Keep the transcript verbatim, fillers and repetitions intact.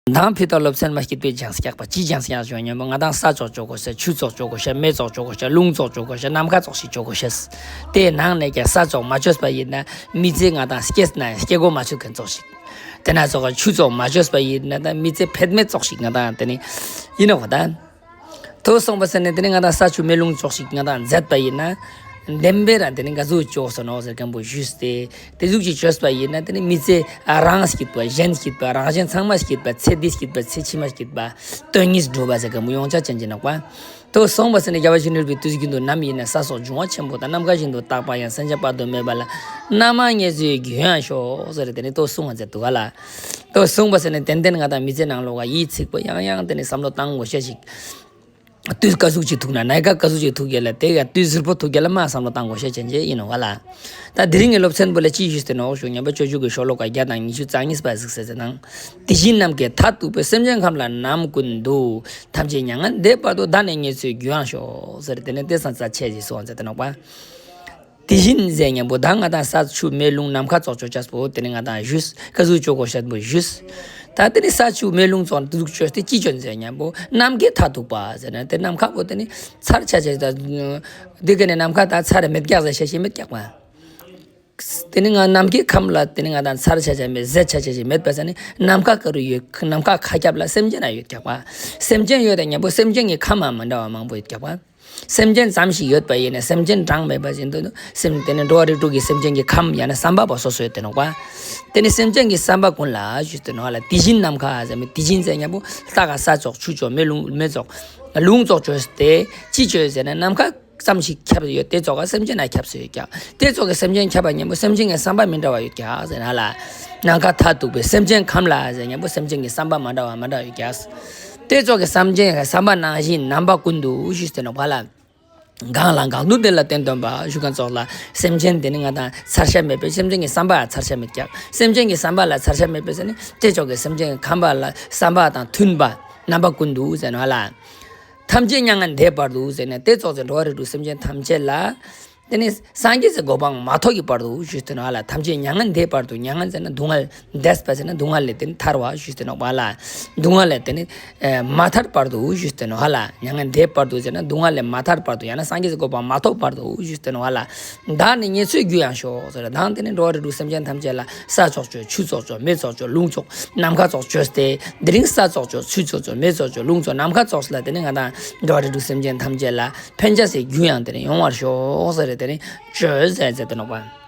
དང་ཕུ་ཐག་སློབ་ཚན་མ་སྐྱིད་པའི་ལྗང་སྐྱག་པ་ཅི་ལྗང་སྐྱག་བྱུང་སྙམ་པོ། ང་དང་ས་ཅོག་ཅོག་གོ་ཤ། ཆུ་ཙོག་ཅོག་གོ་ཤ། མེ་ཙོག་ཅོག་གོ་ཤ། རླུང་ཙོག་ཅོག་གོ་ཤ། ནམ་མཁའ་ཙོག་ཞིག་ཅོག་གོ་ཤ། དེའི་ནང་ནས་ཀྱང་ས་ཅོག་མ་ཅོས་པ་ཡིན་ན་མི་ཚེ་ང་དང་སྐྱེས་ན་སྐྱེ་སྒོ་མ་ཆོད་མཁན་ཙོག་ཞིག་དེ་ན་ཙོག་ཆུ་ཙོག་མ་ཅོས་པ་ཡིན་ན་ད་མི་ཚེ་ཕན་མེད་ཙོག་ཞིག་ང་དང་དེ་ནི་ཡིན་ནོ་གོ་ད། དོ་སོང་པ་ཟེར་ནས་དེ་ནི་ང་དང་ས་ཆུ་མེ་རླུང་ཙོག་ཞིག་ང་དང་མཛད་པ་ཡིན་ན། བདེན་པའི་རང་དེ་ནི་ག་ཟུག་ཅོག་སོ་ནོ་ཟེར་མཁན་པོ་ཞུས་ཏེ། དེ་ཟུག་ཅིག་ཅོས་པ་ཡིན་ན་དེ་ནི་མི་ཚེ་རང་སྐྱིད་པ། གཞན་སྐྱིད་པ། རང་གཞན་ཚང་མ་སྐྱིད་པ། ཚེ་འདི་སྐྱིད་པ། ཚེ་ཕྱི་མ་སྐྱིད་པ། དོན་གཉིས་འགྲུབ་པ་ཟེར་མཁན་པོ་ཡོངས་ཆ་ཅན་གྱི་ནོག་པ། དོ་སོང་པ་ཟེར་ནས་རྒྱལ་བ་ཡིད་བཞིན་ནོར་བུའི་དུས་ཀྱི་འདུག་ནམ་ཡིན་ན་ས་སོགས་འབྱུང་བ་ཆེན་པོ་དང་། ནམ་མཁའ་བཞིན་དུ་རྟག་པ་ཡང་། སེམས་ཅན་དཔག་ཏུ་མེད་པ་ལ། རྣམ་མང་དངོས་སུ་རྒྱུ་ཡང་ཤོག་ཟེར་དེ་ནི་དོ་གསུང་བ་མཛད་འདུག་ག་ལ། དོ་གསུང་བ་ཟེར་ནས་ཏན་ཏན་ང་དང་མི་ཚེ་ནང་ལོགས་ཀ་ཡིད་ཚིག་པ་ཡང་ཡང་དེ་ནི་བསམ་བློ་བཏང་དགོས་ཤེས་ཤིག་དུས་ག་ཟུག་ཅིག་ཐུག་ན། ནམ་མཁའ་ག་ཟུག་ཅིག་ཐུག་གེ་ལ་དེ་ག་དུས་ཟུར་པོ་ཐུག་གེ་ལ་མ་བསམ་བློ་བཏང་དགོས་ཤེས་ཅན་ཅེ་ཡིན་ནོ་ག་ལ། ད་དེ་རིང་གི་སློབ་ཚན་པོ་ལ་ཅི་ཞུས་ཏེ་ནོག་ཞུ་ཉམས་པ་སྤྱོད་འཇུག་གི་ཤོ་ལོ་ཀ་བརྒྱ་དང་ཉི་ཤུ་རྩ་གཉིས་པ་གཟིགས་ཟེར་ཟེར་དང་། དེ་བཞིན་ནམ་མཁའི་མཐས་གཏུགས་པའི། སེམས་ཅན་ཁམས་ལ་ནམ་ཀུན་ཏུ། ཐམས་ཅད་མྱ་ངན་འདས་བར་དུ། བདག་ནི་དངོས་སུ་རྒྱུ་ཡང་ཤོག་ཟེར་དེ་ནས་དེ་སང་རྩ་ཆེ་ཞིག་སོང་ཟེར་ཏེ་ནོག་པ། དེ་བཞིན་ཟེར་མཉམ་པོ་ད་ང་དང་ས་ཆུ་མེ་རླུང་ནམ་མཁའ་ཙོག་ཅོག་ཅེས་པོ་དེ་ནི་ང་དང་ཞུས། ག་ཟུག་ཅོག་གོ་ཤེས་པོ་ཞུས། ད་དེ་ནི་ས་ཆུ་མེ་རླུང་ཙོག་དུག་ཅོས་ཏེ་ཅི་ཅོན་ཟེར་མཉམ་པོ་ནམ་མཁའི་མཐས་གཏུགས་པ་ཟེར་ན་དེ་ནམ་མཁའ་པོ་དེ་ནི་ཚར་ཆ་ཆ་ད་དེ་ག་ནི་ནམ་མཁའ་ད་ཚར་མེད་རྒྱག་ཟེར་ཤེས་ཤེས་མེད་རྒྱག་པ། དེ་ནི་ང་ནམ་མཁའི་ཁམས་ལ་དེ་ནི་ང་དང་ཚར་ཆ་ཆ་མེད། ཟད་ཆ་ཆ་ཞིག་མེད་པ་ཟེར་ནི་ནམ་མཁའ་ག་རུ་ཡོད། ནམ་མཁའ་མཁའ་ཁྱབ་ལ་སེམས་ཅན་ན་ཡོད་རྒྱག་པ། སེམས་ཅན་ཡོད་དེ་མཉམ་པོ་སེམས་ཅན་གྱི་ཁམས་མ་མི་འདྲ་བ་མང་པོ་ཡོད་རྒྱག་པ། སེམས་ཅན་ཙམ་ཞིག་ཡོད་པ་ཡིན་ན་སེམས་ཅན་གྲངས་མེད་པ་བཞིན་དུ་སེམས་དེ་ནི་འགྲོ་བ་རིགས་དྲུག་གི་སེམས་ཅན་གྱི་ཁམས་ཡང་ན་བསམ་པ་པོ་སོ་སོ་ཡོད་དེ་ནོག་པ། དེ་ནི་སེམས་ཅན་གྱི་བསམ་པ་ཀུན་ལ་ཞུས་ཏེ་ནོག་ལ། དེ་བཞིན་ནམ་མཁའ་ཟེར་མི་དེ་བཞིན་ཟེར་མཉམ་པོ་ལྟ་ག་ས་ཙོག་ཆུ་ཙོག་མེ་རླུང་མེ་ཙོག་རླུང་ཙོག་ཅོས་ཏེ་ཅི་ཅོས་ཟེར་ན་ནམ་མཁའ་ཙམ་ཞིག་ཁྱབ་ཡོད་དེ་ཙོག་ག་སེམས་ཅན་ན་ཁྱབ་སུ་ཡོད་ཀྱག་དེ་ཙོག་གི་སེམས་ཅན་ཁྱབ་པ་མཉམ་པོ་སེམས་ཅན་གྱི་བསམ་པ་མི་འདྲ་བ་ཡོད་ཀྱག་ཟེར་ན་ལ། ནམ་མཁའི་མཐས་གཏུགས་པའི་སེམས་ཅན་ཁམས་ལ་ཟེར་མཉམ་པོ་སེམས་ཅན་གྱི་བསམ་པ་མ་འདྲ་བ་མ་འདྲ་ཡོད་ཀྱག་དེ་ཙོག་གི་སེམས་ཅན་གྱི་བསམ་པ་ནང་བཞིན་རྣམ་པ་ཀུན་ཏུ་ཞུས་ཏེ་ནོག་པ་ལ། གང་ལ་གང་འདུལ་དེ་ལ་བརྟེན་སྟོན་པ་ཞུ་མཁན་ཙོག་ལ། སེམས་ཅན་དེ་ནི་ང་དང་ཚར་ཆ་མེད་པའི་སེམས་ཅན་གྱི་བསམ་པ་ཚར་ཆ་མེད་ཀྱག་སེམས་ཅན་གྱི་བསམ་པ་ལ་ཚར་ཆ་མེད་པའི་ཟེར་ནི་དེ་ཙོག་གི་སེམས་ཅན་གྱི་ཁམས་པ་ལ་བསམ་པ་དང་མཐུན་པ་རྣམ་པ་ཀུན་ཏུ་ཟེར་ནོག་ལ། ཐམས་ཅད་མྱ་ངན་འདས་བར་དུ་ཟེར་ནས་དེ་ཙོག་ཟེར་འགྲོ་བ་རིགས་དྲུག་སེམས་ཅན་ཐམས་ཅད་ལ། དེ་ནི་སངས་རྒྱས་ཀྱི་གོ་འཕང་མ་ཐོབ་ཀྱི་བར་དུ་ཞུས་ཏེ་ནོག་ལ། ཐམས་ཅད་མྱ་ངན་འདས་བར་དུ། མྱ་ངན་ཟེར་ན་སྡུག་བསྔལ། འདས་པ་ཟེར་ན་སྡུག་བསྔལ་ལས་དེ་ནི་ཐར་བ་ཞུས་ཏེ་ནོག་པ་ལ། སྡུག་བསྔལ་ལས་དེ་ནི་མ་ཐར་བར་དུ་ཞུས་ཏེ་ནོག་ལ། མྱ་ངན་འདས་བར་དུ་ཟེར་ན་སྡུག་བསྔལ་ལས་མ་ཐར་བར་དུ་ཡང་ན་སངས་རྒྱས་ཀྱི་གོ་འཕང་མ་ཐོབ་བར་དུ་ཞུས་ཏེ་ནོག་ལ། བདག་ནི་དངོས་སུ་རྒྱུ་ཡང་ཤོག་ཟེར། བདག་དེ་ནི་འགྲོ་བ་རིགས་དྲུག་སེམས་ཅན་ཐམས་ཅད་ལ་ས་ཙོག་ཅོ། ཆུ་ཙོག་ཅོ། མེ་ཙོག་ཅོ། རླུང་ཙོག་ནམ་མཁའ་ཙོག་ཅོས་ཏེ་དེ་རིང་ས་ཙོག་ཅོ། ཆུ་ཙོག་ཅོ། མེ་ཙོག་ཅོ། རླུང་ཙོག་ནམ་མཁའ་ཙོག་ལ་དེ་ནི་ང་དང་འགྲོ་བ་རིགས་དྲུག་སེམས་ཅན་ཐམས་ཅད་ལ་ཕན་ཆ་སའི་རྒྱུ་ཡང་དེ་ནི་ཡོང་བར་ཤོག་ཟེར་དེ་ནི་ཅོས་ཟེར་ཟེར་དེ་ནོག་པ།